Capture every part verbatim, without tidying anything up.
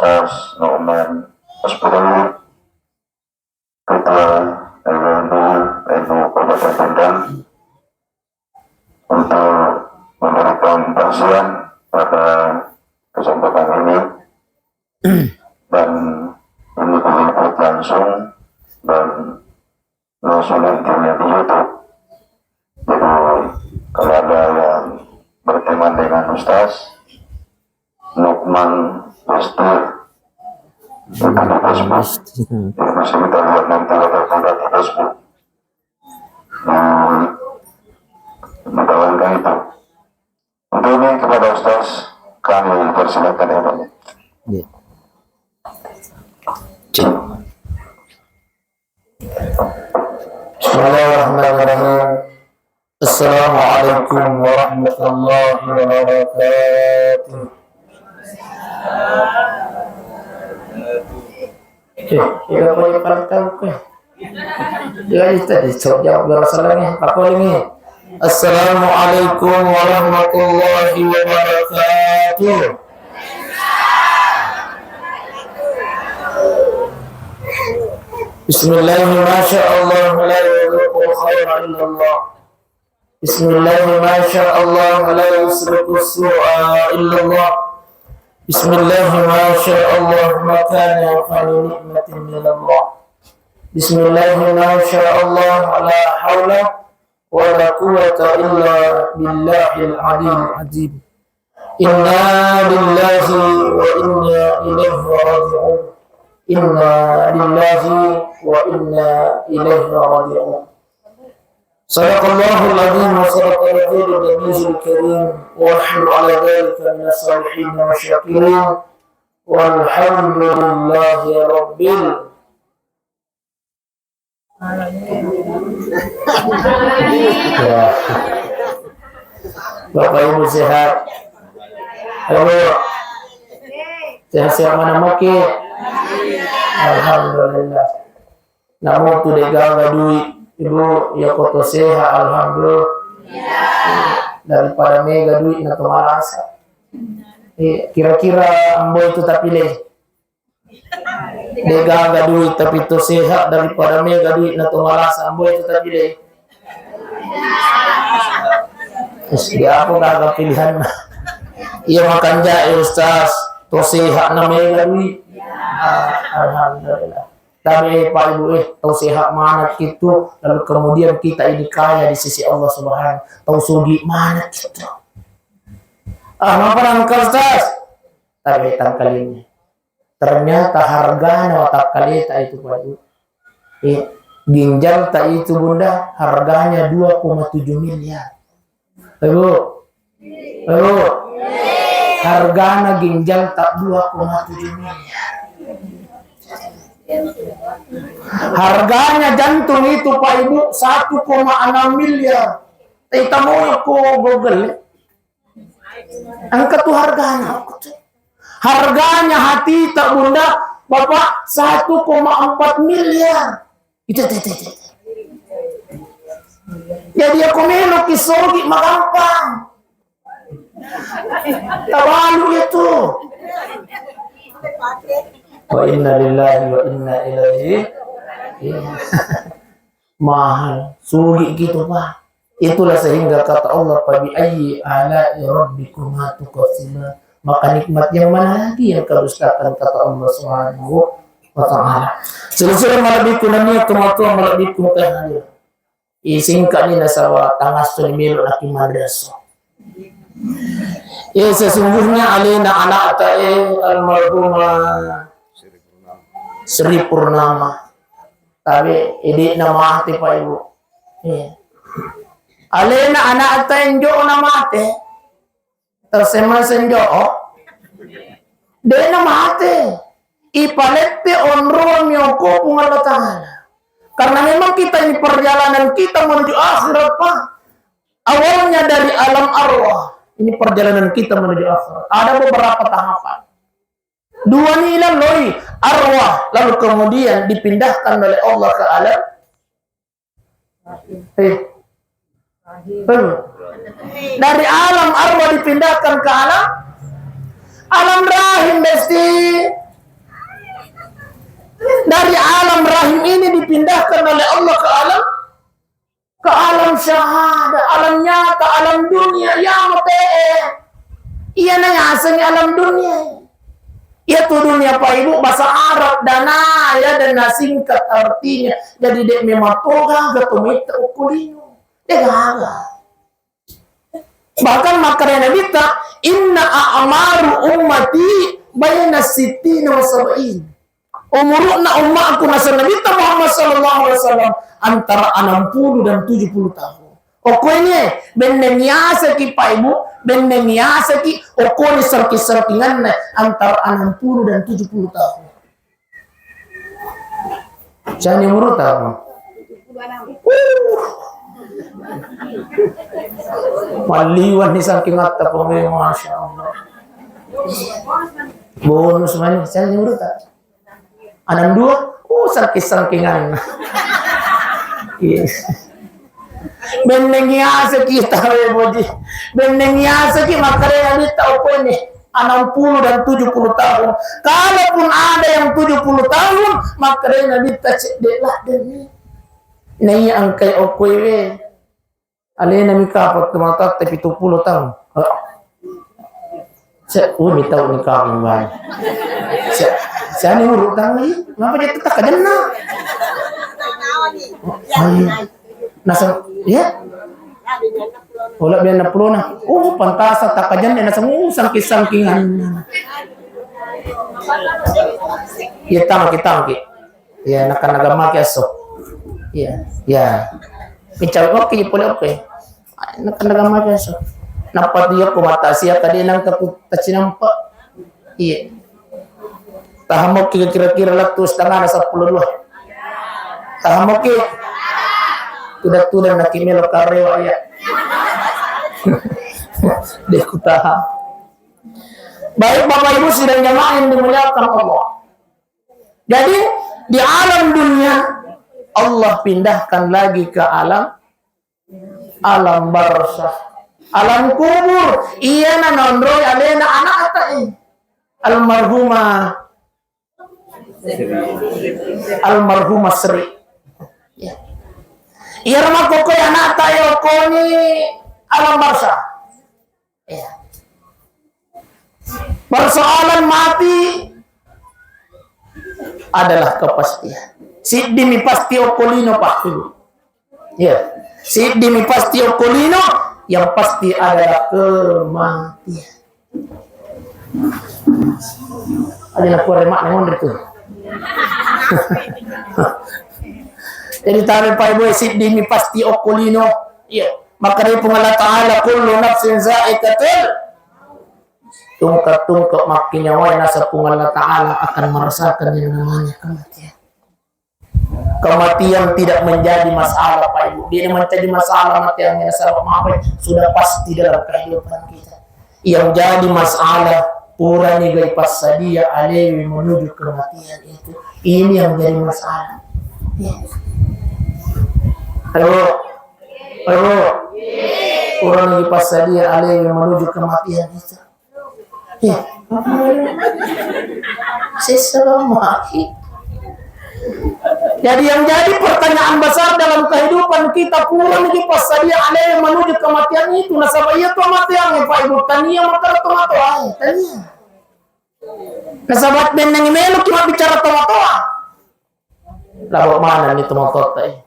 Ustaz Nu'man Asburawi, Ketua R W N U, N U Kabupaten Pindang, untuk memberikan takziah pada kesempatan ini, dan ini diliput langsung dan langsung nantinya di YouTube. Jadi kalau ada yang berteman dengan Ustaz Nukman Besti, itu di Facebook. Jadi masih kita lihat nanti ada di Facebook. Nah, kita langkah itu. Untuk ini kepada Ustaz, kami persilakan, ya, Pak. Iya. Cek. Bismillahirrahmanirrahim. Assalamualaikum warahmatullahi wabarakatuh. Eh, iya, apa yang paling tahu, eh? Iya, itu tadi, jawab, jawab, berasa lagi. Apa ini? Assalamualaikum warahmatullahi wabarakatuh. Bismillah, masya Allah, la yazuqul khaira illallah. Bismillah, masya Allah, la yasrifu su'a illallah. Bismillah, masya Allah, ma kana fa li ni'matin minallah. Bismillah, masya Allah, la haula wa la quwwata illa billahil aliyyil azim. Inna lillahi wa inna ilaihi raji'un. Inna lillahi wa inna ilaihi raji'un. Sadaqallahul azim wa sadaqa rasulun nabiyul karim, wa nahnu ala dzalika minas salihin wa syakirin. Walhamdulillahi rabbil Ya. Bapak Ibu sehat? Halo. Sehat-sehat mana maki? Alhamdulillah. Namu tu de' gaga duit, Ibu, ya koto sehat, alhamdulillah. Daripada mega duit na to malasa. Eh, kira-kira ambo itu tapi le. De' gaga duit tapi to sehat daripada mega duit na to malasa, ambo itu tapi deh. Terus dia apa gaga pilihan? Iya, makanja, eh, Ustaz, to sehat na mega duit. Ah, alhamdulillah. Tapi, eh, Pak Ibu, eh, to sehat mana gitu, lalu kemudian kita ini kaya di sisi Allah Subhanahu, to sugi mana gitu. Ah, apa nangka, Ustaz? Tapi tangkalinnya. Ternyata hargana watakkaleta itu, Pak Ibu. Eh, ginjalta itu, Bunda, harganya dua koma tujuh miliar. Ibu, Ibu, hargana ginjalta dua koma tujuh miliar. Harganya jantung itu, Pak Ibu, satu koma enam miliar. Kita mau ko Google. Engka tu hargana. Harganya hatita, Bunda, Bapak, satu koma empat miliar. Itu, itu, itu, itu. Jadi aku melo ki sogi magampang. Tabalu itu. Wa inna lillahi wa inna ilaihi. Mahal, sugi gitu, Pak. Itulah sehingga kata Allah, "Fa bi ayyi ala'i rabbikuma tukadziban?" Maka nikmat yang mana lagi yang kau dustakan, kata Allah Subhanahu wa Ta'ala. Silessureng malebbiku nennia tomatoa, malebbiku teh hadir. Isingka ni nasaba tangasso ni melo laki madrasah. Eh, sesungguhnya alena anakta, eh, almarhumah Sri Purnama. Tapi idi'na mate, Pak Ibu. Iya. Alena anakta enjo'na mate. Terseman senjo'o. De'na mate. Ipalette onrong mioko Puang Allah Ta'ala. Karena memang kita ini perjalanan kita menuju akhirat, Pak. Awalnya dari alam arwah. Ini perjalanan kita menuju akhirat. Ada beberapa tahapan. Dua ni ilalloi arwah, lalu kemudian dipindahkan oleh Allah ke alam. Eh. Eh. Dari alam arwah dipindahkan ke alam, alam rahim, Besti. Dari alam rahim ini dipindahkan oleh Allah ke alam, ke alam syahadah, alam nyata, alam dunia, ya mate. Iya na yaseng alam dunia. Iya tu dunia, Pak Ibu, bahasa Arab, dana, ya, dana singkat artinya. Jadi, dek memang toga gato metta ukulino. Dek gaga. Bahkan makkeda Nabitta, "Inna a'maru ummati baina sittina wa sab'in." Umuruna ummaku, nasa Nabitta Muhammad sallallahu alaihi wasallam, antara enam puluh dan tujuh puluh tahun. Okko ini, benneng yasaki Pak Ibu, benneng yasaki, okko ni sarki-sarkinganna antara enam puluh dan tujuh puluh tahun. Cani umur tahu. Maliwan ni saking atta pome, masya Allah. Bonus mani, cani umur tahu. Enam dua, oh, saking-sakingan. Iya. Benneng yasaki tawe boji. Benneng yasaki makkeda Nabitta okko ini enam puluh dan tujuh puluh tahun. Kalaupun ada yang tujuh puluh tahun, makkeda Nabitta cedde laddenni. Naiya engkai okko iwe. Alena mi kapang tu matatta pitu puluh tahun. Se, umi tau ni kapang bae. Se, siani urut tangi, ngapa jadi takkajenna? Ai, naseng, ya? Ola biar enam puluh na. Oh, pantasa takkajenna naseng, uh, sangki-sangkingan. Iya, tangki, tangki. Iya, nakanaga maki asso. Iya, iya. Micawe oke, pole oke. Nakanaga maki asso. Nappa tu yokko mata sia kade nangka ku tacinampa. Iya. Tahamoki kira-kira lettu setengah na seppulo dua. Tahamoki. Tuda-tuda naki melo karewa ya. Deh ku taha. Baik Bapak Ibu sidang jamaah yang dimuliakan Allah. Jadi di alam dunia Allah pindahkan lagi ke alam, alam barzakh, alam kubur. Iya na naonroi alena anak atai almarhumah, almarhumah Sri. Ya. Iya rama kokoi anak atai okoni alam barzakh. Ya. Persoalan mati adalah kepastian. Siddimi pasti okko lino, Pak, Ibu. Ya. Siddimi pasti okko lino, yang pasti adalah kematian. Aja nak kuare mak nengon itu. Jadi tabe Pak Ibu, siddimi pasti okko lino. Iya. Maka dari Puang Allah Ta'ala, "Kullu nafsin za'iqatul." Tungke-tungke makkinyawae nasa Puang Allah Ta'ala akan merasakan yang namanya kematian. Kematian tidak menjadi masalah, Pak Ibu. Dia menjadi masalah mati yang sabab apa? Sudah pasti dalam kehidupan kita. Yang jadi masalah, purani gai passadia alewi menuju kematian itu. Ini yang jadi masalah. Ya. Ayo, ayo. Purani gai passadia alewi menuju kematian itu. Ya. Sesama. Jadi yang jadi pertanyaan besar dalam kehidupan kita, purani gai passadia alewi menuju kematian itu. Nasaba iya tu matiang, Pak Ibu, tania maka tomatoa, tania. Nasaba benneng melo ki mabbicara tomatoa. Labo mana ni tomatoa tai.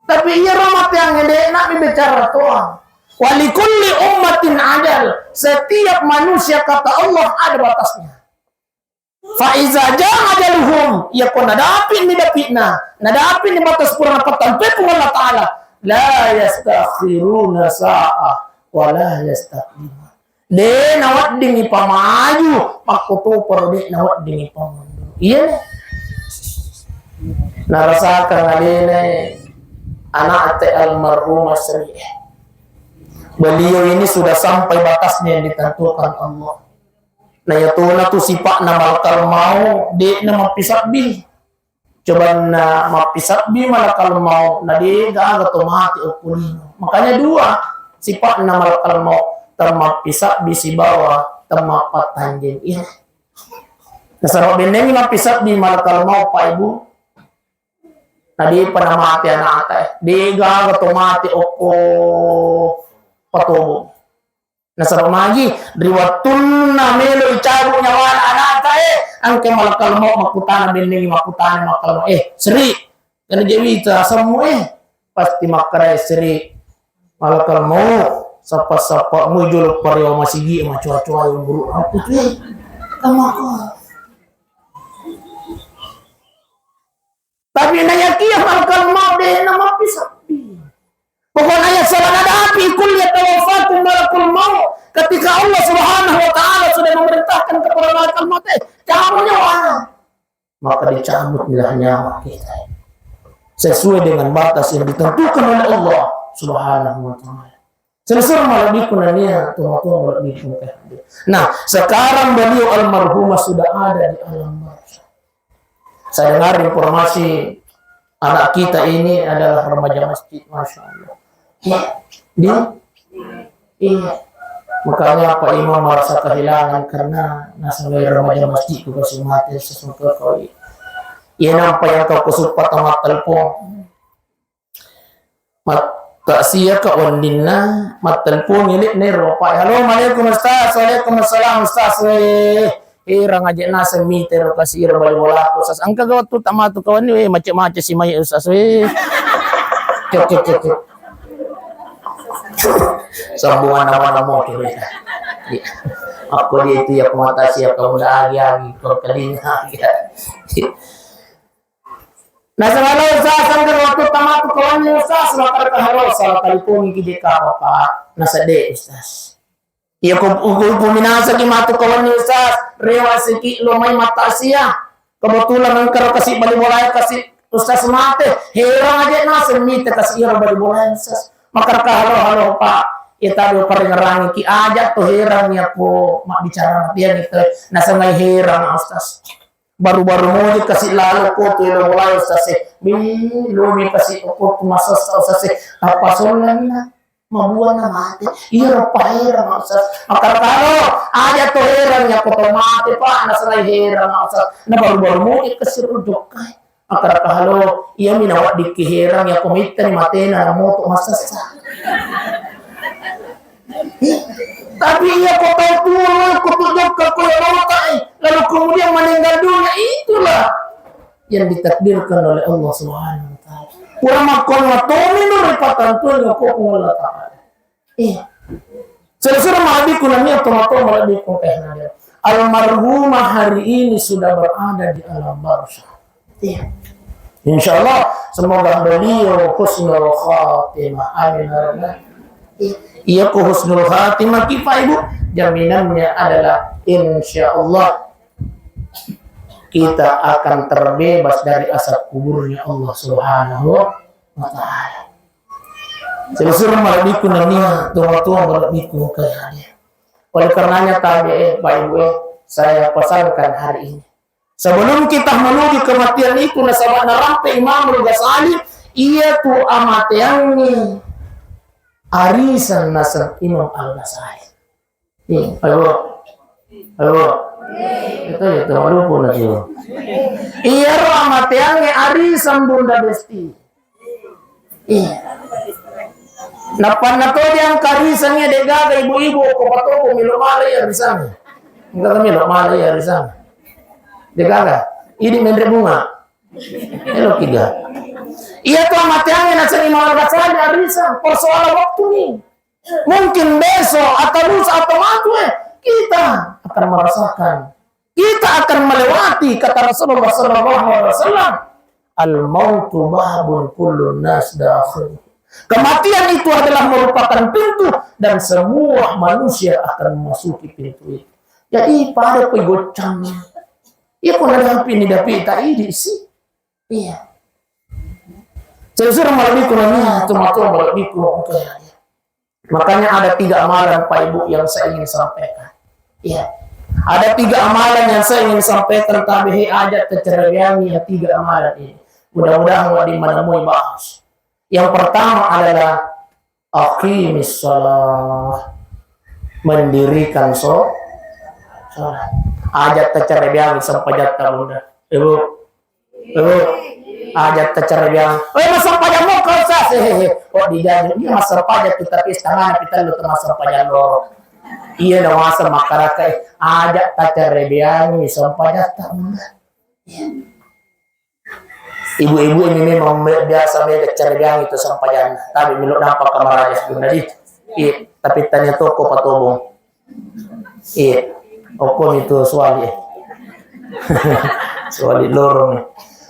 Tapi iya ro matiang de na mi bicara toa. Walikulli ummatin ajal. Setiap manusia kata Allah ada batasnya. Fa iza jaa ajaluhum, iya ko nadapi ni dapi'na, nadapi ni batas purana patampe Puang Allah Ta'ala, la yastakhiruna sa'ah wa la yastaqdimun. De naweddingi pamaju, makkotoparo de naweddingi pamundur. Iya ne. Narasakang alena anak te almarhumah Sri. Beliau ini sudah sampai batasnya yang ditentukan Allah. Na iyatona tu sipa'na malakal maut, de'na mappisabbi. Cobanna mappisabbi malakal maut, na de gaga to mate okko lino. Makanya dua sipa'na malakal maut, temmappisabbi sibawa temmapattanjeng. Iya. Nasaba bennengngi mappisebbi malakal maut, Pak Ibu. Nadepa namate anakta e. De gaga to mate okko patobo. Nasaba magi, ri wettunna melo icabu nyawana anakta e, engka malakal maut makkutana, bennengngi makkutana malakal maut, "Eh, Sri, kana je wita asemmu e?" Pasti makkeda Sri, "Malakal maut, sappa-sappa mu jolo parewa masigi e, macoa-coa e umuru aku tu e." Kamako. Tapi nayakia malakal maut de namappisebbi. Pokoknya yang salah nadapi, "Qul yatawaffakum malakul maut." Ketika Allah Subhanahu wa Ta'ala sudah memerintahkan kepada malakal maut, eh, cabut nyawa, maka dicabutlah nyawa kita sesuai dengan batas yang ditentukan oleh Allah Subhanahu wa Ta'ala. Selesai malebbiku nania, tua-tua malebbiku. Nah, sekarang beliau almarhumah sudah ada di alam barzah. Saya dengar informasi anak kita ini adalah remaja masjid, Masya Allah. Iya, dia, iya. Makanya Pak Imam merasa kehilangan karena nasaba remaja masjid ku kasih mati sesuatu kau. Iya, nampak yang kau kusuppa tamat telepon. Mat-, taksia ka wenninna, mattelpon ilik nero, Pak. "Halo, Assalamualaikum, Ustaz." "Waalaikumsalam, Ustaz." "Weh, hirang aja naseng mitero kasiro bali bolaku, Ustaz. Engka ga wettu tamatu kawanni, weh, macet-macet si mai, Ustaz, weh." Cek, cek, cek, cek. Sambungan nama nama motor ya. Aku dia itu ya, pemata siap kamu dah agi-agi, kau kelinga ya. Nasaba, "Halo Ustaz, engka wettu tamatu kawanni Ustaz." "Makkeda halo, sala talipongi ki je ka Bapak." "Nasaba de Ustaz." "Iya ko, ko, ko minasaki matu kawanni Ustaz, rewa siki lo mai mataksia. Kebetulan engka ro kasi bali bolae kasi Ustaz mate. Herang aja naseng mite kasi iro bali bolae Ustaz." "Makkeda halo, halo Pak. Iya tadi uparengerangi ki aja to herang ya ko mabbicara mate ya gitu." Nasengai herang Ustaz. Baru-baru moje kasi lalo ko tu elo mulai Ustaz e. Bi, lo mi kasi ko tu masessa Ustaz e. Apa sollana mabuana mate. Iya, rupa herang Ustaz. Makkeda halo, aja to herang ya ko to mate, Pak. Nasengai herang Ustaz. Na baru-baru moje kasi ro jokka. Makkeda halo, iya mi nawaddikki herang ya ko mittani matena na moto masessa. Tapi iya ko tau tua, ko tu jokka ko ya mautai, lalu kemudian meninggal dunia, itulah yang ditakdirkan oleh Allah Subhanahu wa Ta'ala. Kurang makon matomi nur patantuan ko Allah Ta'ala. Iya. Selesai malebbiku nania, tomato malebbiku teh nania. Almarhumah hari ini sudah berada di alam barzah. Iya. Insya Allah, semoga beliau husnul khatimah. Amin ya rabbal. Iya, ku husnul khatimah ki, Pak Ibu, jaminannya adalah insya Allah kita akan terbebas dari azab kuburnya Allah Subhanahu wa Ta'ala. Selesai malebbiku nania, tua-tua malebbiku kaya. Oleh karenanya, tabe, eh, Pak Ibu, eh, saya pesankan hari ini. Sebelum kita menuju kematian itu, nasaba narampe Imam Al-Ghazali, iya tu amateangnge arisan naseng Imam Al-Ghazali. Iya, ayo. Ayo. Itu, itu, lupa lagi. Iya ro amateangnge arisan Bunda Besti. Iya. Napanna to diangka risangnge, de gaga ibu-ibu ko patobo melo mala iya risangnge. Engka melo mala iya risangnge. De gaga. Idi menre bunga. Elo tiga. Iya to amateangnge naseng Imam Al-Ghazali arisan. Persoalan waktu ni. Mungkin besok atau lusa atau matu, eh, kita akan merasakan, kita akan melewati, kata Rasulullah sallallahu alaihi wasallam, "Al-mautu babun kullun nas dakhil." Kematian itu adalah merupakan pintu dan semua manusia akan memasuki pintu itu. Jadi pada koi gocang. Iya ko nadapi ni dapi tak idi sih. Iya. Selesai malebbiku nania, tua-tua malebbiku. Makanya ada tiga amalan, Pak Ibu, yang saya ingin sampaikan. Iya. Ada tiga amalan yang saya ingin sampaikan, tabe he aja tercereweangi ya tiga amalan ini. Mudah-mudahan wadi menemui bahas. Yang pertama adalah aqimis shalah. Mendirikan so-, salat. Aja' tacarebeang sempajatta, Bunda. Ibu. Ibu. Aja' tacarebeang. Eh, massempajang mo kau, Ustaz. Hehehe. Kok dijadi? Iya, massempajang kita, tapi setengah kita lu teman sempajang loro. Iya, nawasa makaraka. Aja' tacarebeang sempajatta, Bunda. Iya. Ibu-ibu ini memang me-, biasa mega carebeang itu sempajanna. Tapi melo' nampa kamaraja, Bunda di. Iya, tapi tania toko patobong. Iya. Okko itu suali. Suali lorong.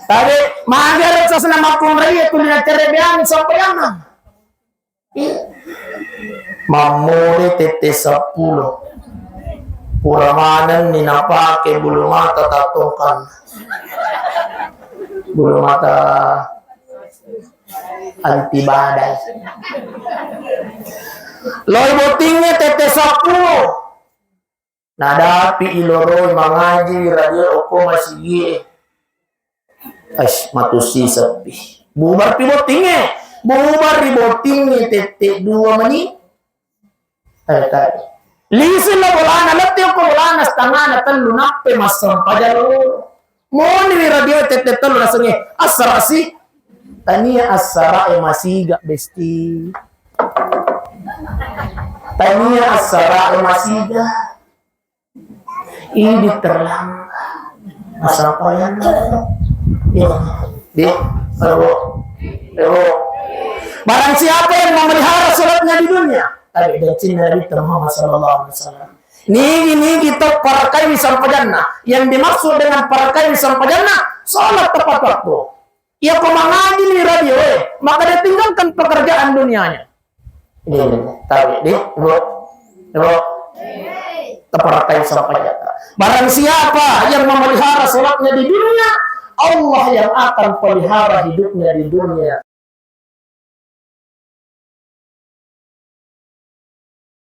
Tapi maga rasa senang makkunrai itu dengan carebeang sempajanna. Mammulai tette seppulo. Pura manenni napake bulu mata tattongkanna. Bulu mata anti badai. Loi bottingnge tette seppulo. Nadapi iloroi mangaji radio okko masigie. Aish, matu siseppi. Bubar pi bottingnge. Bubar ri bottingnge tette dua meni. Eh, tadi. Lisi lo bolana, lettu ko bolana setengana tellu nappe massempajang lo. Moni ri radio tette tellu nasengnge. Assara si. Tania assara e masiga, besti. Tania assara e masiga. Idi terlambat. Masampaian. Ya. Di. Ayo. Ayo. Barang siapa yang memelihara sholatnya di dunia, tapi dan cinta Nabi Muhammad sallallahu alaihi wasallam. Nigi-nigi to parakai sampajanna. Yang dimaksud dengan parakai sampajanna, sholat tepat waktu. Iya, ko mangaji ni radio, eh, maka dia tinggalkan pekerjaan dunianya. Ini, tahu, di, Ibu. Ibu. Teparakai sampajatta. Barang siapa yang memelihara sholatnya di dunia, Allah yang akan pelihara hidupnya di dunia.